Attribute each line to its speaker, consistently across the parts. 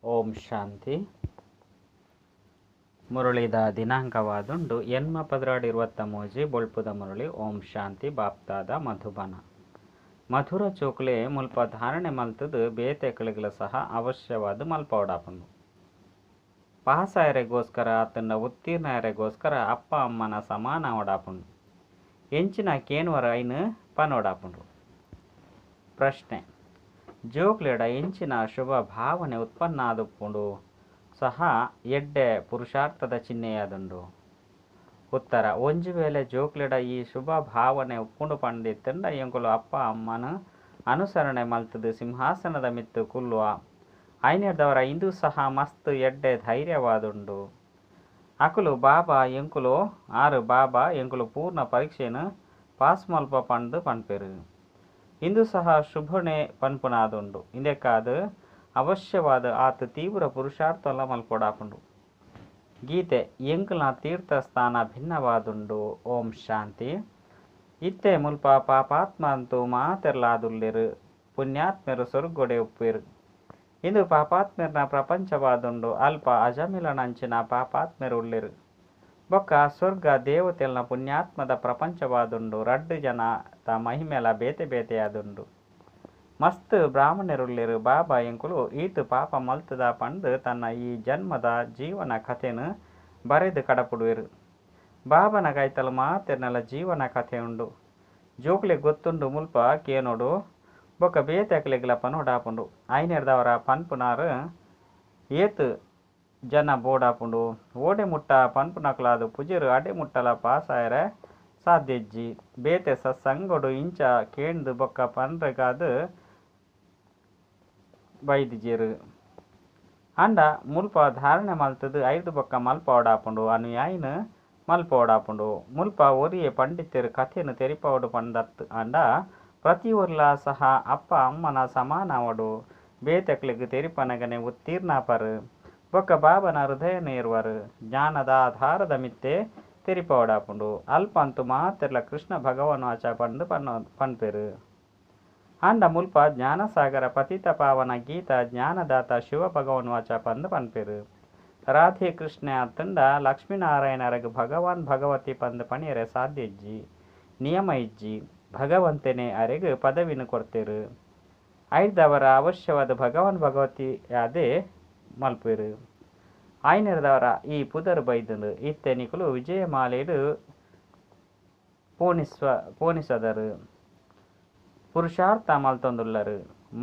Speaker 1: ಓಂ ಶಾಂತಿ. ಮುರಳಿದ ದಿನಾಂಕವಾದುಂಡು ಎನ್ಮ 12 23 ಬೊಳ್ಪುದ ಮುರಳಿ. ಓಂ ಶಾಂತಿ. ಬಾಪ್ದಾದ, ಮಧುಬನ. ಮಧುರ ಚೋಕ್ಲೆ, ಮುಲ್ಪ ಧಾರಣೆ ಮಲ್ತದು ಬೇತೆಕ್ಲೆಗ್ಲ ಸಹ ಅವಶ್ಯವಾದ ಮಲ್ಪವಡಾಪುಂಡು. ಪಾಸಾಯರೆಗೋಸ್ಕರ ಆತಂಡ ಉತ್ತೀರ್ಣಾಯರೆಗೋಸ್ಕರ ಅಪ್ಪ ಅಮ್ಮನ ಸಮಾನ ಅವಡಾಪುಂಡು. ಎಂಚಿನ ಕೇನ್ವರ ಐನ್ ಪನೋಡಾಪುಂಡು. ಪ್ರಶ್ನೆ: ಜೋಕ್ಲೆಡ ಎಂಚಿನ ಶುಭ ಭಾವನೆ ಉತ್ಪನ್ನ ಆದುಪ್ಪುಂಡು ಸಹ ಎಡ್ಡೆ ಪುರುಷಾರ್ಥದ ಚಿಹ್ನೆಯಾದುಂಡು? ಉತ್ತರ: ಒಂಜಿ ವೇಳೆ ಜೋಕ್ಲೆಡ ಈ ಶುಭ ಭಾವನೆ ಉಪ್ಪುಂಡು ಪಂದಿತ್ತಂಡ, ಎಂಕುಲು ಅಪ್ಪ ಅಮ್ಮನ ಅನುಸರಣೆ ಮಲ್ತದು ಸಿಂಹಾಸನದ ಮಿತ್ತು ಕುಲ್ಲುವ. ಐನೆರ್ದವರ ಇಂದು ಸಹ ಮಸ್ತ್ ಎಡ್ಡೆ ಧೈರ್ಯವಾದುಂಡು. ಅಕುಲು ಬಾಬಾ ಎಂಕುಲು ಆರು ಬಾಬಾ ಎಂಕುಲು ಪೂರ್ಣ ಪರೀಕ್ಷೆನು ಪಾಸ್ ಮಲ್ಪ ಪಂದು ಪನ್ಪೆರು. ಇಂದು ಸಹ ಶುಭನೆ ಪನ್ಪುನಾದುಂಡು. ಇಂದೆಕಾದ್ ಅವಶ್ಯವಾದ ಆತ್ ತೀವ್ರ ಪುರುಷಾರ್ಥಲ ಮಲ್ಪೊಡಾಪುಂಡು. ಗೀತೆ: ಎಂಕಲ್ನ ತೀರ್ಥಸ್ಥಾನ ಭಿನ್ನವಾದುಂಡು. ಓಂ ಶಾಂತಿ. ಇತ್ತೆ ಮುಲ್ಪ ಪಾಪಾತ್ಮಂತು ಮಾತೆರ್ಲಾದುಲ್ಲೆರ್. ಪುಣ್ಯಾತ್ಮೆರು ಸ್ವರ್ಗಡೆ ಉಪ್ಪೆರ್. ಇಂದು ಪಾಪಾತ್ಮೆರ್ನ ಪ್ರಪಂಚವಾದುಂಡು. ಅಲ್ಪ ಅಜಮಿಳನಂಚಿನ ಪಾಪಾತ್ಮೆರು ಉಲ್ಲೆರ್. ಬೊಕ್ಕ ಸ್ವರ್ಗ ದೇವತೆಲ್ನ ಪುಣ್ಯಾತ್ಮದ ಪ್ರಪಂಚವಾದುಂಡು. ರಡ್ಡ್ ಜನ ತ ಮಹಿಮೆಲ ಬೇತೆ ಬೇತೆಯಾದುಂಡು. ಮಸ್ತ್ ಬ್ರಾಹ್ಮಣರುಲ್ಲೆರ್. ಬಾಬಾ ಎಂಕುಲು ಈತ್ ಪಾಪ ಮಲ್ತುದ ಪಂದ್ ತನ್ನ ಈ ಜನ್ಮದ ಜೀವನ ಕಥೆನ್ ಬರೆದ್ ಕಡಪುಡುವೆರ್. ಬಾಬಾನ ಕೈತಲ್ ಮಾತೆರ್ನಲ ಜೀವನ ಕಥೆ ಉಂಡು. ಜೋಕ್ಲೆಗ್ ಗೊತ್ತುಂಡು, ಮುಲ್ಪ ಕೇನೋಡು ಬೊಕ್ಕ ಬೇತೆಕ್ಲೆಗ್ಲ ಪನೋಡಾಪುಂಡು. ಐನೆರ್ದವರ ಪನ್ಪುನಾರ್ ಏತ್ ಜನ ಬೋಡಾಪುಂಡು. ಓಡೆ ಮುಟ್ಟ ಪನ್ಪುನಕುಲಾದ್ ಪುಜೆರ್ ಅಡೆ ಮುಟ್ಟಲ ಪಾಸ್ ಆಯೆರೆ ಸಾಧ್ಯ ಇಜ್ಜಿ. ಬೇತೆ ಸತ್ಸಂಗಡು ಇಂಚ ಕೇಂದ್ ಬೊಕ್ಕ ಪನ್ರೆಗಾದ್ ಬೈದಿಜೆರ್. ಆಂಡ ಮುಲ್ಪ ಧಾರಣೆ ಮಲ್ತುದು ಐರ್ದ್ ಬೊಕ್ಕ ಮಲ್ಪವಡಾಪುಂಡು, ಅನುಯಾಯಿನ್ ಮಲ್ಪವಡಾಪುಂಡು. ಮುಲ್ಪ ಒರಿಯೆ ಪಂಡಿತೆರ್ ಕಥೆನ್ ತೆರಿಪಾವೊಡು ಪಂದತ್ತ್. ಆಂಡ ಪ್ರತಿಯೊರಿಲ ಸಹ ಅಪ್ಪ ಅಮ್ಮನ ಸಮಾನ ಆವೊಡು. ಬೇತೆಕ್ಲೆಗ್ ತೆರಿಪಾನಗನೇ ಉತ್ತೀರ್ಣ ಆಪರ್. ಬೊಕ್ಕ ಬಾಬಾನ ಹೃದಯನ್ ಏರುವರು. ಜ್ಞಾನದ ಆಧಾರದ ಮಿತ್ತೇ ತೆರಿಪಾವೊಡಾಪುಂಡು. ಅಲ್ಪ ಅಂತೂ ಮಾತೆರ್ಲ ಕೃಷ್ಣ ಭಗವಾನ್ವಾಚ ಪಂದ್ ಪನ್ಪೆರ್. ಆಂಡ ಮುಲ್ಪ ಜ್ಞಾನಸಾಗರ ಪತಿತ ಪಾವನ ಗೀತಾ ಜ್ಞಾನದಾತ ಶಿವ ಭಗವಾನ್ವಾಚ ಪಂದ್ ಪನ್ಪೆರ್. ರಾಧೆ ಕೃಷ್ಣ ಅತ್ತುಂಡ ಲಕ್ಷ್ಮೀ-ನಾರಾಯಣರೆಗ್ ಭಗವಾನ್ ಭಗವತಿ ಪಂದ್ ಪನಿಯರೆ ಸಾಧ್ಯ ಇಜ್ಜಿ, ನಿಯಮ ಇಜ್ಜಿ. ಭಗವಂತೆನೇ ಅರೆಗ್ ಪದವಿನ್ ಕೊರ್ತೆರ್. ಐರ್ದವರ ಅವಶ್ಯವಾದ ಭಗವಾನ್ ಭಗವತಿ ಯಾದೇ ಮಲ್ಪುವೆರ್. ಆಯ್ನೆರ್ದವರ ಈ ಪುದರ್ ಬೈದುಂಡು. ಇತ್ತೆ ನಿಕುಲು ವಿಜಯಮಾಲೆಡ್ ಪೋಣಿಸದರು, ಪುರುಷಾರ್ಥ ಮಲ್ತೊಂದುಲ್ಲರ್.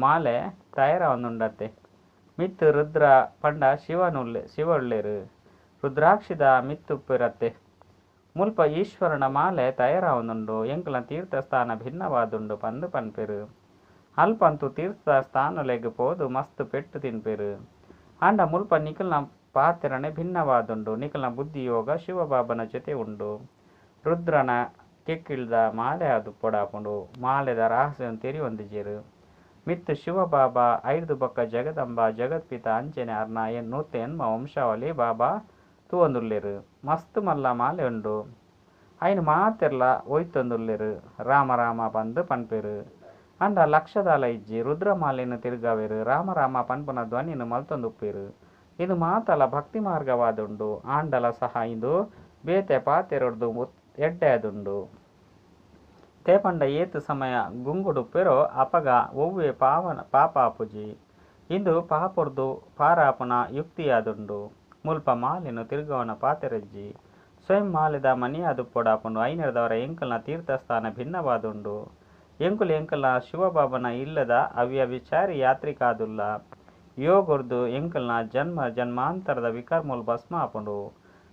Speaker 1: ಮಾಲೆ ತಯಾರಾವೊಂದುಂಡತ್ತೆ. ಮಿತ್ತ್ ರುದ್ರ ಪಂಡ ಶಿವನುಲ್ಲೆ ಶಿವ ಉಲ್ಲೆರ್. ರುದ್ರಾಕ್ಷಿದ ಮಿತ್ತುಪ್ಪೆರತ್ತೆ. ಮುಲ್ಪ ಈಶ್ವರನ ಮಾಲೆ ತಯಾರಾವೊಂದುಂಡು. ಎಂಕಲ್ನ ತೀರ್ಥಸ್ಥಾನ ಭಿನ್ನವಾದುಂಡು ಪಂದ್ ಪನ್ಪೆರ್. ಅಲ್ಪಂತೂ ತೀರ್ಥಸ್ಥಾನಲೆಗ್ ಪೋದು ಮಸ್ತ್ ಪೆಟ್ಟ್ ತಿನ್ಪೆರ್. ಆಂಡ ಮುಲ್ಪ ನಿಕಲ್ನ ಪಾತೆರನೆ ಭಿನ್ನವಾದುಂಡು. ನಿಕಲ್ನ ಬುದ್ಧಿ ಯೋಗ ಶಿವಬಾಬಾನ ಜೊತೆ ಉಂಡು. ರುದ್ರನ ಕೆಕ್ಕಿಲ್ದ ಮಾಲೆ ಆದುಪ್ಪೊಡಾಪುಂಡು. ಮಾಲೆದ ರಹಸ್ಯನ್ ತೆರಿಯೊಂದಿಜೆರ್. ಮಿತ್ತ್ ಶಿವಬಾಬಾ, ಐರ್ದ್ ಬೊಕ್ಕ ಜಗದಂಬ, ಜಗತ್ಪಿತ ಅಂಚನೆ ಅರ್ನ 108 ವಂಶಾವಳಿ ಬಾಬಾ ತೂವೊಂದುಲ್ಲೆರ್. ಮಸ್ತ್ ಮಲ್ಲ ಮಾಲೆ ಉಂಡು. ಐನ್ ಮಾತೆರ್ಲಾ ಒಯ್ತೊಂದುಲ್ಲೆರ್. ರಾಮ ರಾಮ ಪಂದ್ ಪನ್ಪೆರ್. ಆಂಡ ಲಕ್ಷದಾಲ ಇಜ್ಜಿ. ರುದ್ರಮಾಲೆನ್ ತಿರ್ಗಾವೆರ್. ರಾಮ ರಾಮ ಪನ್ಪುನ ಧ್ವನಿನ್ ಮಲ್ತೊಂದುಪ್ಪೆರ್. ಇದು ಮಾತಲ ಭಕ್ತಿ ಮಾರ್ಗವಾದುಂಡು. ಆಂಡಲ ಸಹ ಇಂದು ಬೇತೆ ಪಾತೆರೊಡ್ದು ಎಡ್ಡೆ ಆದುಂಡು. ದಾಯೆ ಪಂಡ ಏತ್ ಸಮಯ ಗುಂಗುಡುಪ್ಪೆರೋ ಅಪಗ ಒವ್ವೆ ಪಾಪ ಆಪುಜಿ. ಇಂದು ಪಾಪೊರ್ದು ಪಾರಾಪುನ ಯುಕ್ತಿಯಾದುಂಡು. ಮುಲ್ಪ ಮಾಲೆನ್ ತಿರ್ಗಾವುನ ಪಾತೆರ ಇಜ್ಜಿ. ಸ್ವಯಂ ಮಾಲೆದ ಮಣಿಯಾದುಪ್ಪೊಡಾಪುಂಡು. ಐನೆರ್ದವರ ಎಂಕಲ್ನ ತೀರ್ಥಸ್ಥಾನ ಭಿನ್ನವಾದುಂಡು. ಎಂಕುಲು ಎಂಕಲ್ನ ಶಿವಬಾಬನ ಇಲ್ಲದ ಅವ್ಯಭಿಚಾರಿ ಯಾತ್ರಿಕಾದುಲ್ಲ. ಯೋಗರ್ದು ಎಂಕಲ್ನ ಜನ್ಮ ಜನ್ಮಾಂತರದ ವಿಕರ್ಮಲು ಭಸ್ಮ ಆಪುಂಡು.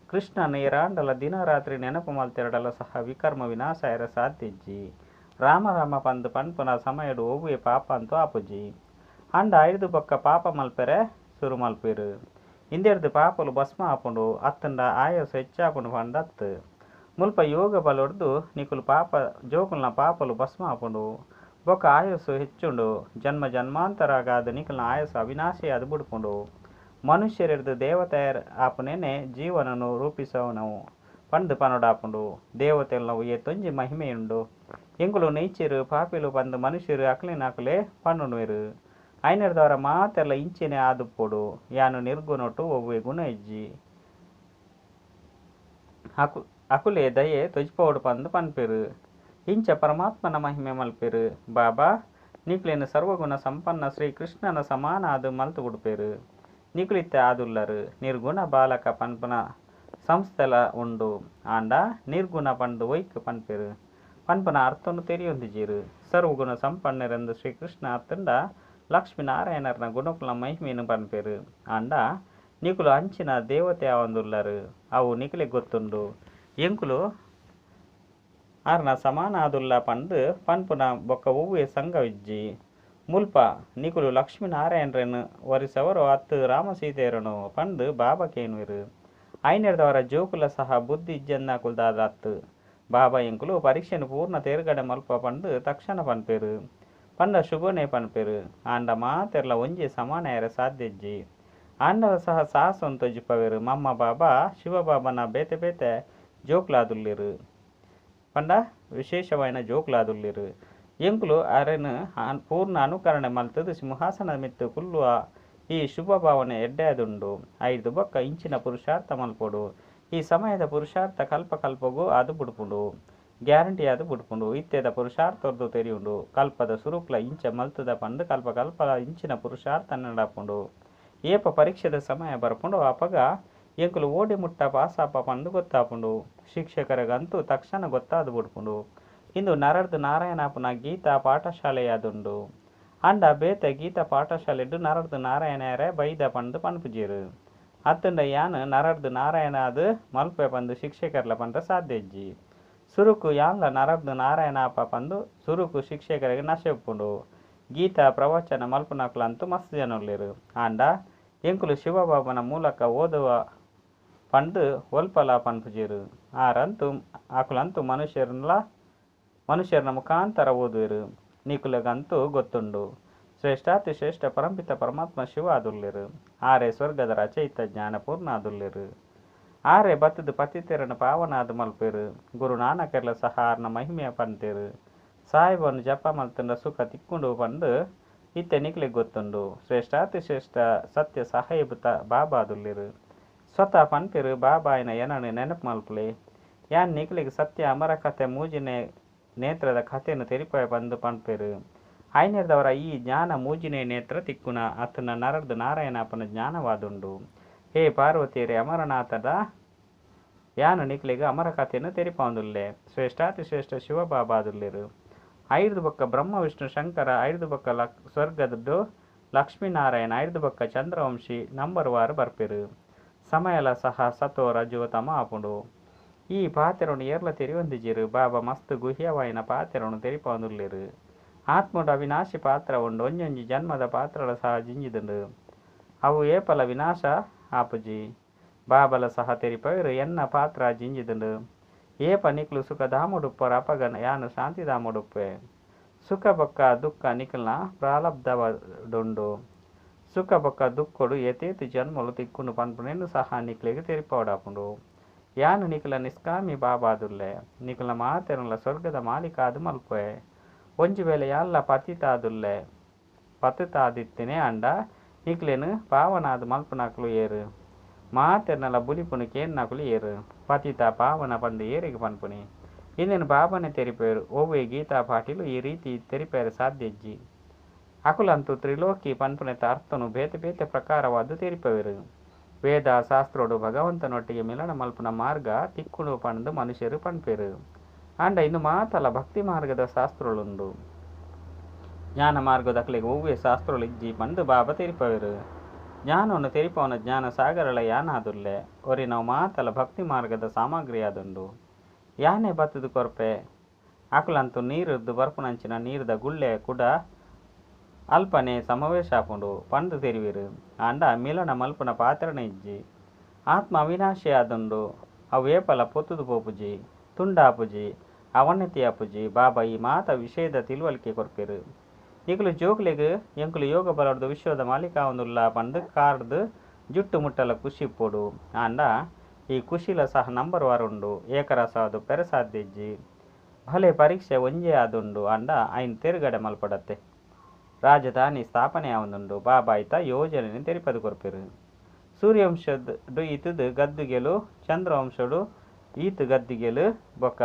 Speaker 1: ಕೃಷ್ಣನ್ ಏರಾಂಡಲ ದಿನ ರಾತ್ರಿ ನೆನಪು ಮಲ್ತೆರ್ಡಲ ಸಹ ವಿಕರ್ಮ ವಿನಾಶ ಆಯೆರೆ ಸಾಧ್ಯ ಇಜ್ಜಿ. ರಾಮ ರಾಮ ಪಂದ್ ಪನ್ಪುನ ಸಮಯಡ್ ಒವ್ವೆ ಪಾಪ ಅಂತೂ ಆಪುಜಿ. ಆಂಡ ಐರ್ದ್ ಬೊಕ್ಕ ಪಾಪ ಮಲ್ಪೆರೆ ಸುರು ಮಲ್ಪುವೆರ್. ಇಂದೆರ್ದ್ ಪಾಪಲು ಭಸ್ಮ ಆಪುಂಡು ಅತ್ತುಂಡ ಆಯಸ್ಸು ಹೆಚ್ಚಾಪುಂಡು ಪಂದತ್ತ್. ಮುಲ್ಪ ಯೋಗ ಬಲೊರ್ದು ನಿಕುಲು ಪಾಪ ಜೋಕುಲ್ನ ಪಾಪಲು ಭಸ್ಮ ಆಪುಂಡು. ಬೊಕ್ಕ ಆಯಸ್ಸು ಹೆಚ್ಚುಂಡು. ಜನ್ಮ ಜನ್ಮಾಂತರಗಾದ್ ನಿಕಲ್ನ ಆಯಸ್ಸು ಅವಿನಾಶಿಯಾದ್ ಬುಡ್ಪುಂಡು. ಮನುಷ್ಯರೆರ್ದ್ ದೇವತೆ ಆಪುನೇನೆ ಜೀವನನು ರೂಪಿಸವುನವು ಪಂದ್ ಪನೊಡಾಪುಂಡು. ದೇವತೆಲ್ನವು ಏತೊಂಜಿ ಮಹಿಮೆಯುಂಡು. ಎಂಕುಲು ನೀಚೆರ್ ಪಾಪಿಲು ಪಂದ್ ಮನುಷ್ಯರು ಅಕ್ಲೆನ್ ಅಕುಲೇ ಪನೊನುವೆರ್. ಐನೆರ್ದವರ ಮಾತೆರ್ಲ ಇಂಚಿನೆ ಆದುಪ್ಪೊಡು. ಯಾನು ನಿರ್ಗುಣೊಟು ಒವ್ವೆ ಗುಣ ಇಜ್ಜಿ. ಅಕುಲೇ ದಯೆ ತೊಜಿಪವೊಡು ಪಂದ್ ಪನ್ಪೆರ್. ಇಂಚ ಪರಮಾತ್ಮನ ಮಹಿಮೆ ಮಲ್ಪೆರ್. ಬಾಬಾ ನಿಕ್ಲೆನ್ ಸರ್ವಗುಣ ಸಂಪನ್ನ ಶ್ರೀ ಕೃಷ್ಣನ ಸಮಾನ ಆದ್ ಮಲ್ತ್ ಬುಡ್ಪೆರ್. ನಿಕುಲಿತ್ತೆ ಆದುಲ್ಲರ್. ನಿರ್ಗುಣ ಬಾಲಕ ಪನ್ಪುನ ಸಂಸ್ಥೆಲ ಉಂಡು. ಆಂಡ ನಿರ್ಗುಣ ಪಂದ್ ಒಯ್ಕ್ ಪನ್ಪೆರ್ ಪನ್ಪುನ ಅರ್ಥೊನು ತೆರಿಯೊಂದಿಜೆರ್. ಸರ್ವಗುಣ ಸಂಪನ್ನೆರೆಂದ್ ಶ್ರೀಕೃಷ್ಣ ಅತ್ತ್ಂಡ ಲಕ್ಷ್ಮೀ ನಾರಾಯಣೆರ್ನ ಗುಣಕುಲ್ನ ಮಹಿಮೆನ್ ಪನ್ಪೆರ್. ಆಂಡ ನಿಕುಲು ಅಂಚಿನ ದೇವತೆ ಆವೊಂದುಲ್ಲರ್. ಅವು ನಿಕ್ಲೆಗ್ ಗೊತ್ತುಂಡು. ಎಂಕುಲು ಆರ್ನ ಸಮಾನ ಆದುಲ್ಲ ಪಂದ್ ಪನ್ಪುನ ಬೊಕ್ಕ ಒವ್ವೆ ಸಂಘವಿಜ್ಜಿ. ಮುಲ್ಪ ನಿಕುಲು ಲಕ್ಷ್ಮೀ ನಾರಾಯಣೆರೆನ್ ವರಿಸವರೋ ಅತ್ತ್ ರಾಮ ಸೀತೆಯರನೋ ಪಂದ್ ಬಾಬಾ ಕೇನುವೆರ್. ಐನೆರ್ದವರ ಜೋಕುಲ ಸಹ ಬುದ್ಧಿ ಇಜ್ಜಂದಿನಕುಲು ದಾದ ಅತ್ತ್. ಬಾಬಾ ಎಂಕುಲು ಪರೀಕ್ಷೆನ್ ಪೂರ್ಣ ತೇರ್ಗಡೆ ಮಲ್ಪ ಪಂದ್ ತಕ್ಷಣ ಪನ್ಪೆರ್. ಪಂಡ ಶುಭನೆ ಪನ್ಪೆರ್. ಆಂಡ ಮಾತೆರ್ಲ ಒಂಜೇ ಸಮಾನ ಆಯೆರೆ ಸಾಧ್ಯ ಇಜ್ಜಿ. ಆಂಡಲ ಸಹ ಸಾಹಸನ್ ತೊಜಿಪವೆರ್. ಮಮ್ಮ ಬಾಬಾ ಶಿವಬಾಬನ ಬೇತೆ ಬೇತೆ ಜೋಕುಲಾದುಲ್ಲೆರ್. ಪಂಡ ವಿಶೇಷವಾಯಿನ ಜೋಕುಲಾದುಲ್ಲೆರ್. ಎಂಕುಲು ಅರೆನ್ ಪೂರ್ಣ ಅನುಕರಣೆ ಮಲ್ತುದು ಸಿಂಹಾಸನದ ಮಿತ್ತ್ ಕುಲ್ಲುವ ಈ ಶುಭ ಭಾವನೆ ಎಡ್ಡೆ ಆದುಂಡು. ಐರ್ದ್ ಬೊಕ್ಕ ಇಂಚಿನ ಪುರುಷಾರ್ಥ ಮಲ್ಪೊಡು. ಈ ಸಮಯದ ಪುರುಷಾರ್ಥ ಕಲ್ಪ ಕಲ್ಪೊಗು ಆದ್ ಬುಡ್ಪುಂಡು. ಗ್ಯಾರಂಟಿ ಆದ್ ಬುಡ್ಪುಂಡು. ಇತ್ತೆದ ಪುರುಷಾರ್ಥೊರ್ದು ತೆರಿಯುಂಡು. ಕಲ್ಪದ ಸುರುಕ್ಲ ಇಂಚ ಮಲ್ತುದ ಪಂದ್ ಕಲ್ಪ ಕಲ್ಪಲ ಇಂಚಿನ ಪುರುಷಾರ್ಥ ನಡಪುಂಡು. ಏಪ ಪರೀಕ್ಷೆದ ಸಮಯ ಬರ್ಪುಂಡು ಅಪಗ ಎಂಕುಲು ಓಡೆ ಮುಟ್ಟ ಪಾಸಾಪ ಪಂದ್ ಗೊತ್ತಾಪುಂಡು. ಶಿಕ್ಷಕರಿಗಂತೂ ತಕ್ಷಣ ಗೊತ್ತಾದ್ ಬುಡ್ಪುಂಡು. ಇಂದು ನರರ್ದ್ ನಾರಾಯಣ ಆಪುನ ಗೀತಾ ಪಾಠಶಾಲೆಯಾದುಂಡು. ಆಂಡ ಬೇತೆ ಗೀತಾ ಪಾಠಶಾಲೆಡ್ ನರರ್ದ್ ನಾರಾಯಣೆರೆ ಬೈದ ಪಂದ್ ಪನ್ಪುಜೆರ್. ಅತ್ತ್ಂಡ ಯಾನ್ ನರರ್ದ್ ನಾರಾಯಣ ಆದ್ ಮಲ್ಪೆ ಪಂದ್ ಶಿಕ್ಷಕರ್ಲ ಪಂಡ ಸಾಧ್ಯ ಇಜ್ಜಿ. ಸುರುಕು ಯಾನ್ಲ ನರರ್ದ್ ನಾರಾಯಣ ಆಪ ಪಂದ್ ಸುರುಕು ಶಿಕ್ಷಕರಿಗೆ ನಶೆ ಉಪ್ಪುಂಡು. ಗೀತಾ ಪ್ರವಚನ ಮಲ್ಪುನಕುಲಂತೂ ಮಸ್ತ್ ಜನ ಉಲ್ಲೆರ್. ಆಂಡ ಎಂಕುಲು ಶಿವಬಾಬನ ಮೂಲಕ ಓದುವ ಪಂದ್ ಒಲ್ಪಲ ಪನ್ಪುಜೆರ್. ಆರಂತೂ ಅಕುಲಂತೂ ಮನುಷ್ಯರ್ನ ಮುಖಾಂತರ ಓದುವೆರ್. ನಿಕುಲೆಗಂತೂ ಗೊತ್ತುಂಡು. ಶ್ರೇಷ್ಠಾತಿ ಶ್ರೇಷ್ಠ ಪರಂಪಿತ ಪರಮಾತ್ಮ ಶಿವ ಆದುಲ್ಲೆರ್. ಆರೇ ಸ್ವರ್ಗದ ರಚಯಿತ ಜ್ಞಾನಪೂರ್ಣ ಆದುಲ್ಲೆರ್. ಆರೇ ಬತ್ತುದು ಪತಿತೆರನ್ ಪಾವನ ಆದ್ ಮಲ್ಪೆರ್. ಗುರು ನಾನಕೆರ್ಲ ಸಹ ಆರ್ನ ಮಹಿಮೆ ಪಂತೆರ್. ಸಾಹೇಬನ್ ಜಪ ಮಲ್ತುಂಡ ಸುಖ ತಿಕ್ಕುಂಡು ಪಂದ್ ಇತ್ತೆ ನಿಕ್ಲೆಗ್ ಗೊತ್ತುಂಡು. ಶ್ರೇಷ್ಠಾತಿ ಶ್ರೇಷ್ಠ ಸತ್ಯ ಸಾಹೇಬ್ ಬಾಬಾ ಆದುಲ್ಲೆರ್. ಸ್ವತಃ ಪನ್ಪೆರ್ ಬಾಬಾ ಆಯಿನ ಎನನ್ ನೆನಪು ಮಲ್ಪುಲೆ. ಯಾನ್ ನಿಕ್ಲೆಗ್ ಸತ್ಯ ಅಮರ ಕಥೆ ಮೂಜಿನೇ ನೇತ್ರದ ಕಥೆನ್ ತೆರಿಪಾವೆ ಪಂದ್ ಪನ್ಪೆರ್. ಐನೆರ್ದವರ ಈ ಜ್ಞಾನ ಮೂಜಿನೇ ನೇತ್ರ ತಿಕ್ಕುನ ಅತ್ತ್ಂಡ ನರರ್ದ್ ನಾರಾಯಣ ಆಪುನ ಜ್ಞಾನವಾದುಂಡು. ಹೇ ಪಾರ್ವತಿಯರೇ ಅಮರನಾಥದ ಯಾನ್ ನಿಕ್ಲೆಗ್ ಅಮರ ಕಥೆನ್ ತೆರಿಪಾವೊಂದುಲ್ಲೆ. ಶ್ರೇಷ್ಠಾತಿ ಶ್ರೇಷ್ಠ ಶಿವಬಾಬಾ ಆದುಲ್ಲೆರ್. ಐರ್ದ್ ಬೊಕ್ಕ ಬ್ರಹ್ಮ ವಿಷ್ಣು ಶಂಕರ, ಐರ್ದ್ ಬೊಕ್ಕ ಸ್ವರ್ಗದ ಲಕ್ಷ್ಮೀನಾರಾಯಣ, ಐರ್ದ್ ಬೊಕ್ಕ ಚಂದ್ರವಂಶಿ ನಂಬರ್ ವಾರ್ ಬರ್ಪೆರ್. ಸಮಯಲ ಸಹ ಸತೋ ರಜೋ ತಮ ಆಪುಂಡು. ಈ ಪಾತೆರೊನು ಏರ್ಲ ತೆರಿಯೊಂದಿಜೆರ್. ಬಾಬಾ ಮಸ್ತ್ ಗುಹ್ಯವಾಯಿನ ಪಾತೆರೊನು ತೆರಿಪಾವೊಂದುಲ್ಲೆರ್. ಆತ್ಮಡ್ ಅವಿನಾಶಿ ಪಾತ್ರ ಉಂಡು. ಒಂಜೊಂಜಿ ಜನ್ಮದ ಪಾತ್ರಲ ಸಹ ಜಿಂಜಿದುಂಡು. ಅವು ಏಪಲ ವಿನಾಶ ಆಪುಜಿ. ಬಾಬಲ ಸಹ ತೆರಿಪಾವೆರ್ ಎನ್ನ ಪಾತ್ರ ಜಿಂಜಿದುಂಡು. ಏಪ ನಿಕುಲು ಸುಖಧಾಮೊಡುಪ್ಪರ ಅಪಗ ಯಾನ್ ಶಾಂತಿಧಾಮೊಡುಪ್ಪೆ. ಸುಖ ಬೊಕ್ಕ ದುಃಖ ನಿಕಲ್ನ ಪ್ರಾರಬ್ಧಡುಂಡು. ಸುಖ ಬೊಕ್ಕ ದುಃಖೊಡು ಏತೇತ್ ಜನ್ಮಲು ತಿಕ್ಕುಂಡು ಪನ್ಪುನೆನ್ ಸಹ ನಿಕ್ಲೆಗ್ ತೆರಿಪಾವೊಡಾಪುಂಡು. ಯಾನ್ ನಿಕಲ ನಿಷ್ಕಾಮಿ ಬಾಬಾದುಲ್ಲೆ. ನಿಕಲ್ನ ಮಾತೆರ್ನಲ ಸ್ವರ್ಗದ ಮಾಲೀಕ ಆದ್ ಮಲ್ಪುವೆ. ಒಂಜಿ ವೇಳೆ ಯಾನ್ಲ ಪತಿತ ಆದುಲ್ಲೆ. ಪತಿತ ಆದಿತ್ತಿನೇ ಆಂಡ ನಿಕ್ಲೆನ್ ಪಾವನ ಆದ್ ಮಲ್ಪುನಕುಲು ಏರ್? ಮಾತೆರ್ನಲ ಬುಲಿಪುನು ಕೇನ್ನಕುಲು ಏರ್? ಪತಿತ ಪಾವನ ಪಂದ್ ಏರೆಗ್ ಪನ್ಪುನಿ? ಇಂದೆನ್ ಬಾಬಾನೆ ತೆರಿಪಾವೆರ್. ಒವ್ವೆ ಗೀತಾ ಪಾಠಿಲು ಈ ರೀತಿ ತೆರಿಪಾಯೆರೆ ಸಾಧ್ಯ ಇಜ್ಜಿ. ಅಕುಲಂತೂ ತ್ರಿಲೋಕಿ ಪನ್ಪುನೆತ ಅರ್ಥನು ಬೇತೆ ಬೇತೆ ಪ್ರಕಾರವಾದ್ ತೆರಿಪಾವೆರ್. ವೇದ ಶಾಸ್ತ್ರೊಡು ಭಗವಂತನೊಟ್ಟಿಗೆ ಮಿಲನ ಮಲ್ಪುನ ಮಾರ್ಗ ತಿಕ್ಕುಂಡು ಪಂದ್ ಮನುಷ್ಯರು ಪನ್ಪೆರ್. ಆಂಡ ಇಂದು ಮಾತಲ ಭಕ್ತಿ ಮಾರ್ಗದ ಶಾಸ್ತ್ರೊಲುಂಡು. ಜ್ಞಾನ ಮಾರ್ಗದಕಲೆಗ್ ಒವ್ವೆ ಶಾಸ್ತ್ರೊಲು ಇಜ್ಜಿ ಪಂದ್ ಬಾಬಾ ತೆರಿಪಾವೆರ್. ಜ್ಞಾನವನ್ನು ತೆರಿಪಾವುನ ಜ್ಞಾನ ಸಾಗರಲ ಯಾನಾದುಲ್ಲೆ. ಒರಿನವು ಮಾತಲ ಭಕ್ತಿ ಮಾರ್ಗದ ಸಾಮಗ್ರಿ ಆದುಂಡು. ಯಾನೇ ಬತ್ತುದು ಕೊರ್ಪೆ. ಅಕುಲಂತೂ ನೀರುರ್ದು ಬರ್ಪುನಂಚಿನ ನೀರ್ದ ಗುಳ್ಳೆ ಕುಡ ಅಲ್ಪನೆ ಸಮಾವೇಶ ಆಪುಂಡು ಪಂದ್ ತೆರಿವೆರ್. ಆಂಡ ಮಿಲನ ಮಲ್ಪುನ ಪಾತ್ರನೇ ಇಜ್ಜಿ. ಆತ್ಮ ಅವಿನಾಶಿ ಆದುಂಡು. ಅವು ಏಪಲ ಪೊತ್ತುದು ಪೋಪುಜಿ, ತುಂಡಾಪುಜಿ, ಅವನತಿ ಆಪುಜಿ. ಬಾಬಾ ಈ ಮಾತ ವಿಷಯದ ತಿಳುವಳಿಕೆ ಕೊರ್ಪೆರ್. ನಿಕುಲು ಜೋಕ್ಲೆಗ್ ಎಂಕುಲು ಯೋಗ ಬಲೊರ್ದು ವಿಶ್ವದ ಮಾಲೀಕ ಆವೊಂದುಲ್ಲ ಪಂದ್ ಕಾರ್ಡ್ದ್ ಜುಟ್ಟು ಮುಟ್ಟಲ ಖುಷಿ ಇಪ್ಪೊಡು. ಆಂಡ ಈ ಖುಷಿಲ ಸಹ ನಂಬರ್ ವಾರ್ ಉಂಡು. ಏಕರಸ ಆದುಪ್ಪೆರೆ ಸಾಧ್ಯ ಇಜ್ಜಿ. ಭಲೆ ಪರೀಕ್ಷೆ ಒಂಜೇ ಆದುಂಡು. ಆಂಡ ಐನ್ ತೇರ್ಗಡೆ ಮಲ್ಪಡತ್ತೆ. ರಾಜಧಾನಿ ಸ್ಥಾಪನೆ ಆವೊಂದುಂಡು. ಬಾಬಾ ಐತ ಯೋಜನೆನ್ ತೆರಿಪದು ಕೊರ್ಪೆರು. ಸೂರ್ಯವಂಶಡ್ ಇತ್ತುದು ಗದ್ದುಗೆಲು, ಚಂದ್ರವಂಶಡು ಈತ್ ಗದ್ದುಗೆಲು ಬೊಕ್ಕ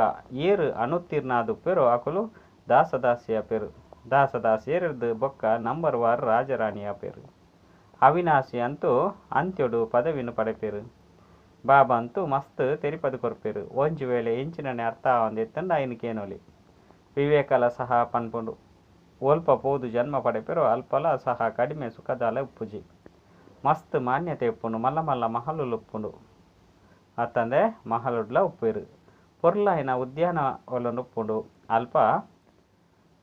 Speaker 1: ಏರು ಅನುತ್ತೀರ್ಣ ಆದುಪ್ಪೆರೋ ಅಕುಲು ದಾಸದಾಸಿಯಾಪೆರು. ದಾಸದಾಸಿಯರ್ದು ಬೊಕ್ಕ ನಂಬರ್ ವಾರ್ ರಾಜರಾಣಿಯಾಪೆರು. ಅವಿನಾಶಿ ಅಂತೂ ಅಂತ್ಯೊಡು ಪದವಿನ ಪಡೆಪೆರು. ಬಾಬಾ ಅಂತೂ ಮಸ್ತ್ ತೆರಿಪದು ಕೊರ್ಪೆರು. ಒಂಜಿ ವೇಳೆ ಎಂಚಿನನೆ ಅರ್ಥ ಆವಂದಿತ್ತಂಡ ಐನ್ ಕೇನೊಲಿ. ವಿವೇಕಲ ಸಹ ಪನ್ಪುಂಡು. ಒಲ್ಪ ಪೋದು ಜನ್ಮ ಪಡೆಪೆರೋ ಅಲ್ಪಲ ಸಹ ಕಡಿಮೆ ಸುಖದಾಲ ಉಪ್ಪುಜಿ. ಮಸ್ತ್ ಮಾನ್ಯತೆ ಉಪ್ಪುಂಡು. ಮಲ್ಲ ಮಲ್ಲ ಮಹಲುಲು ಉಪ್ಪುಂಡು. ಅತ್ತಂದೆ ಮಹಲುಡ್ಲ ಉಪ್ಪೇರು. ಪೊರ್ಲಾಯಿನ ಉದ್ಯಾನವನ ಉಪ್ಪುಂಡು. ಅಲ್ಪ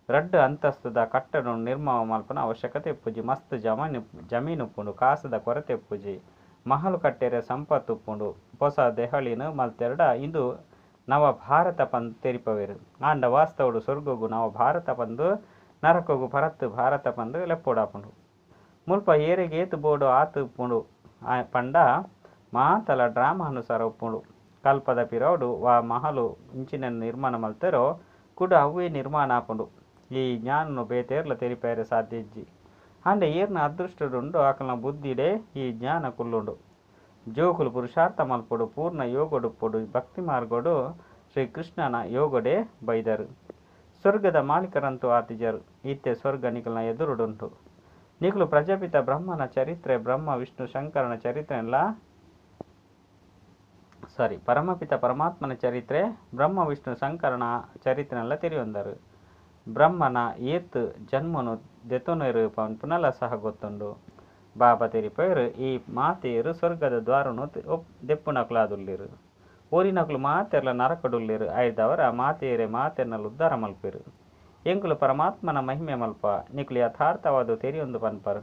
Speaker 1: ರಡ್ಡ್ ಅಂತಸ್ತುದ ಕಟ್ಟಡ ನಿರ್ಮಾಣ ಮಲ್ಪುನ ಅವಶ್ಯಕತೆ ಉಪ್ಪುಜಿ. ಮಸ್ತ್ ಜಮೀನು ಉಪ್ಪುಂಡು. ಕಾಸುದ ಕೊರತೆ ಉಪ್ಪುಜಿ. ಮಹಲು ಕಟ್ಟೆರೆ ಸಂಪತ್ತು ಉಪ್ಪುಂಡು. ಪೊಸ ದೆಹಲಿನ ಮಲ್ತೆರಡ ಇಂದು ನವ ಭಾರತ ಪಂದ್ ತೆರಿಪವೆರು. ಆಂಡ ವಾಸ್ತವಡು ಸ್ವರ್ಗಗು ನವ ಭಾರತ ಪಂದ್ ನರಕಗು ಪರತ್ ಭಾರತ ಪಂದ್ ಲೆಪ್ಪೋಡಾಪುಂಡು. ಮುಲ್ಪ ಏರೆಗೇತು ಬೋಡು ಆತು ಉಪ್ಪುಂಡು ಪಂಡ ಮಾತಲ ಡ್ರಾಮಾ ಅನುಸಾರ ಉಪ್ಪುಂಡು. ಕಲ್ಪದ ಪಿರವುಡು ವಾ ಮಹಲು ಇಂಚಿನ ನಿರ್ಮಾಣ ಮಲ್ತೆರೋ ಕುಡ ಅವ್ವೇ ನಿರ್ಮಾಣ ಆಪುಂಡು. ಈ ಜ್ಞಾನನು ಬೇತೇರ್ಲ ತೆರಿಪೇರೆ ಸಾಧ್ಯ ಇಜ್ಜಿ. ಆಂಡ ಏರ್ನ ಅದೃಷ್ಟಡುಂಡು ಅಕಲ್ನ ಬುದ್ಧಿಡೇ ಈ ಜ್ಞಾನ ಕುಲ್ಲುಂಡು. ಜೋಕುಲು ಪುರುಷಾರ್ಥ ಮಲ್ಪೊಡು, ಪೂರ್ಣ ಯೋಗಡುಪ್ಪೊಡು, ಭಕ್ತಿ ಮಾರ್ಗಡು ಶ್ರೀಕೃಷ್ಣನ ಯೋಗಡೇ ಬೈದರು. ಸ್ವರ್ಗದ ಮಾಲೀಕರಂತೂ ಆತಿಜರು. ಇತ್ತೆ ಸ್ವರ್ಗ ನಿಕಲ್ನ ಎದುರುಡುಂಟು. ನಿಕಲು ಪ್ರಜಾಪಿತ ಬ್ರಹ್ಮನ ಚರಿತ್ರೆ, ಬ್ರಹ್ಮ ವಿಷ್ಣು ಶಂಕರನ ಚರಿತ್ರೆಲ್ಲ ಸಾರಿ ಪರಮಪಿತ ಪರಮಾತ್ಮನ ಚರಿತ್ರೆ, ಬ್ರಹ್ಮ ವಿಷ್ಣು ಶಂಕರನ ಚರಿತ್ರೆನೆಲ್ಲ ತೆರಿಯೊಂದರು. ಬ್ರಹ್ಮನ ಏತ್ ಜನ್ಮನು ದೆತೊನೆರು ಪನ್ಪುನಲ ಸಹ ಗೊತ್ತುಂಡು. ಬಾಬಾ ತೆರಿಪೇರು ಈ ಮಾತೆಯರು ಸ್ವರ್ಗದ ದ್ವಾರನು ದೆಪ್ಪುನಕುಲಾದುಲ್ಲೆರು. ಊರಿನಕುಲು ಮಾತೆರ್ಲ ನರಕಡುಲ್ಲೆರು. ಐದವರ ಮಾತೆಯರೇ ಮಾತೆರ್ನಲ್ ಉದ್ಧಾರ ಮಲ್ಪೆರು. ಎಂಕುಲು ಪರಮಾತ್ಮನ ಮಹಿಮೆ ಮಲ್ಪ ನಿಕುಲು ಯಥಾರ್ಥವಾದ ತೆರಿಯೊಂದು ಪನ್ಪರು.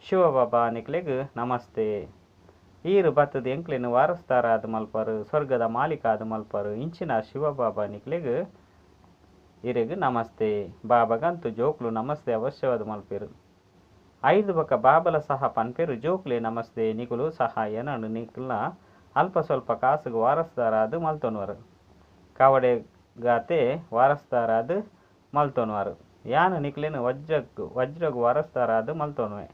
Speaker 1: ಶಿವಬಾಬಾ ನಿಕ್ಲೆಗ್ ನಮಸ್ತೆ. ಈರು ಬತ್ತದ ಎಂಕ್ಲೆನ್ ವಾರಸ್ದಾರ ಆದ್ ಮಲ್ಪರು, ಸ್ವರ್ಗದ ಮಾಲೀಕ ಆದ್ ಮಲ್ಪರು. ಇಂಚಿನ ಶಿವಬಾಬಾ ನಿಕ್ಲೆಗ್ ಇರೆಗ್ ನಮಸ್ತೆ. ಬಾಬಾಗಂತೂ ಜೋಕುಲು ನಮಸ್ತೆ ಅವಶ್ಯವಾದ ಮಲ್ಪೆರು. ಐದು ಬೊಕ್ಕ ಬಾಬಲ ಸಹ ಪನ್ಪೆರು ಜೋಕುಲೆ ನಮಸ್ತೆ. ನಿಕುಲು ಸಹ ಏನನ್ನು ನಿಕಲ್ನ ಅಲ್ಪ ಸ್ವಲ್ಪ ಕಾಸುಗು ವಾರಸ್ದಾರ ಆದ್ ಮಲ್ತೊನುವರು. ಕವಡೆಗಾತೆ ವಾರಸ್ದಾರ ಆದ್ ಮಲ್ತೊನುವರು. ಯಾನ್ ನಿಕ್ಲೆನ್ ವಜ್ರಗ್ ವಾರಸ್ದಾರ ಆದ್ ಮಲ್ತೊನುವೆ.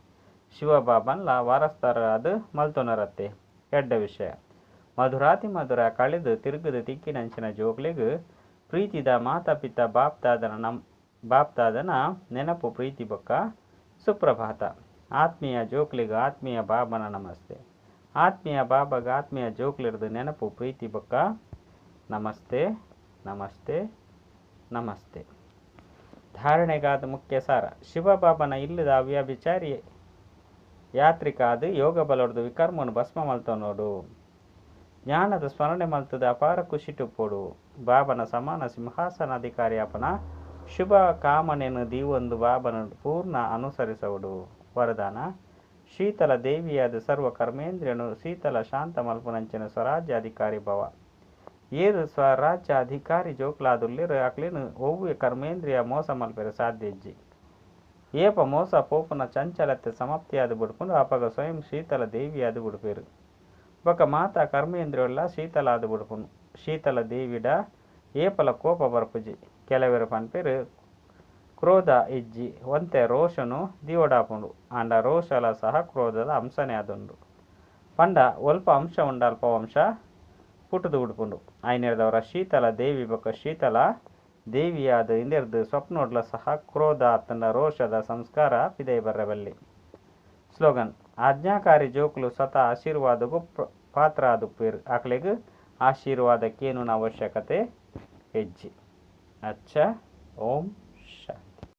Speaker 1: ಶಿವಬಾಬನ್ಲ ವಾರಸ್ದಾರ ಆದ್ ಮಲ್ತೊನರತ್ತೆ. ಎಡ್ಡ ವಿಷಯ. ಮಧುರಾತಿ ಮಧುರ ಕಳೆದು ತಿರುಗದು ತಿಕ್ಕಿನಂಚಿನ ಜೋಕ್ಲೆಗ್ ಪ್ರೀತಿದ ಮಾತಾ ಪಿತ ಬಾಪ್ದಾದನ ನೆನಪು ಪ್ರೀತಿ ಬೊಕ್ಕ ಸುಪ್ರಭಾತ. ಆತ್ಮೀಯ ಜೋಕ್ಲೆಗ್ ಆತ್ಮೀಯ ಬಾಬನ ನಮಸ್ತೆ. ಆತ್ಮೀಯ ಬಾಬಾಗ ಆತ್ಮೀಯ ಜೋಕ್ಲೆರ್ದು ನೆನಪು ಪ್ರೀತಿ ಬೊಕ್ಕ ನಮಸ್ತೆ ನಮಸ್ತೆ ನಮಸ್ತೆ. ಧಾರಣೆಗಾದ ಮುಖ್ಯ ಸಾರ. ಶಿವಬಾಬನ ಇಲ್ಲದ ಅವ್ಯಭಿಚಾರಿ ಯಾತ್ರಿಕ ಆದ್ ಯೋಗ ಬಲೊಡ್ದು ವಿಕರ್ಮನು ಭಸ್ಮ ಮಲ್ತೊನೋಡು. ಜ್ಞಾನದ ಸ್ಮರಣೆ ಮಲ್ತದ ಅಪಾರ ಖುಷಿಟುಪ್ಪೊಡು. ಬಾಬನ ಸಮಾನ ಸಿಂಹಾಸನಾಧಿಕಾರಿ ಅಪನ ಶುಭ ಕಾಮನೆನು ದೀವೊಂದು ಬಾಬನ ಪೂರ್ಣ ಅನುಸರಿಸೋಡು. ವರದಾನ. ಶೀತಲ ದೇವಿಯಾದ ಸರ್ವ ಕರ್ಮೇಂದ್ರಿಯನು ಶೀತಲ ಶಾಂತ ಮಲ್ಪುನಂಚಿನ ಸ್ವರಾಜ್ಯ ಅಧಿಕಾರಿ ಭವ. ಏರು ಸ್ವರಾಜ್ಯ ಅಧಿಕಾರಿ ಜೋಕ್ಲಾದುಲ್ಲೆರು ಅಕ್ಲೆನ್ ಒವ್ವೆ ಕರ್ಮೇಂದ್ರಿಯ ಮೋಸ ಮಲ್ಪೆರೆ ಸಾಧ್ಯ ಇಜ್ಜಿ. ಏಪ ಮೋಸ ಪೋಪುನ ಚಂಚಲತೆ ಸಮಾಪ್ತಿಯಾದ ಬುಡ್ಪುಂಡು ಅಪಗ ಸ್ವಯಂ ಶೀತಲ ದೇವಿಯಾದ ಬುಡ್ಪೇರು. ಬೊಕ್ಕ ಮಾತಾ ಕರ್ಮೇಂದ್ರಿಯೊಲ್ಲ ಶೀತಲಾದ ಬುಡ್ಪುಂಡು. ಶೀತಲ ದೇವಿಡ ಏಪಲ ಕೋಪ ಬರ್ಪುಜಿ. ಕೆಲವರು ಪನ್ಪೆರು ಕ್ರೋಧ ಇಜ್ಜಿ ಒಂತೆ ರೋಷನು ದಿವಡಾಪುಂಡು. ಆಂಡ ರೋಷಲ ಸಹ ಕ್ರೋಧದ ಅಂಶನೇ ಆದುಂಡು. ಪಂಡ ಒಲ್ಪ ಅಂಶ ಉಂಡ ಅಲ್ಪ ವಂಶ ಪುಟ್ಟುದು ಉಡ್ಪುಂಡು. ಐನೆರ್ದವರ ಶೀತಲ ದೇವಿ ಬೊಕ್ಕ ಶೀತಲ ದೇವಿಯಾದ ಇಂದೆರ್ದು ಸ್ವಪ್ನೋಡ್ಲ ಸಹ ಕ್ರೋಧ ಆತಂಡ ರೋಷದ ಸಂಸ್ಕಾರ ಪಿದೈ ಬರ್ರಬಲ್ಲಿ. ಸ್ಲೋಗನ್. ಆಜ್ಞಾಕಾರಿ ಜೋಕುಲು ಸ್ವತಃ ಆಶೀರ್ವಾದಗೂ ಪಾತ್ರ ಆದುಪ್ಪೇರು. ಆಕಲೆಗ್ ಆಶೀರ್ವಾದ ಕೇನುನ ಅವಶ್ಯಕತೆ ಹೆಜ್ಜೆ. ಅಚ್ಚ. ಓಂ ಶಾಂತಿ.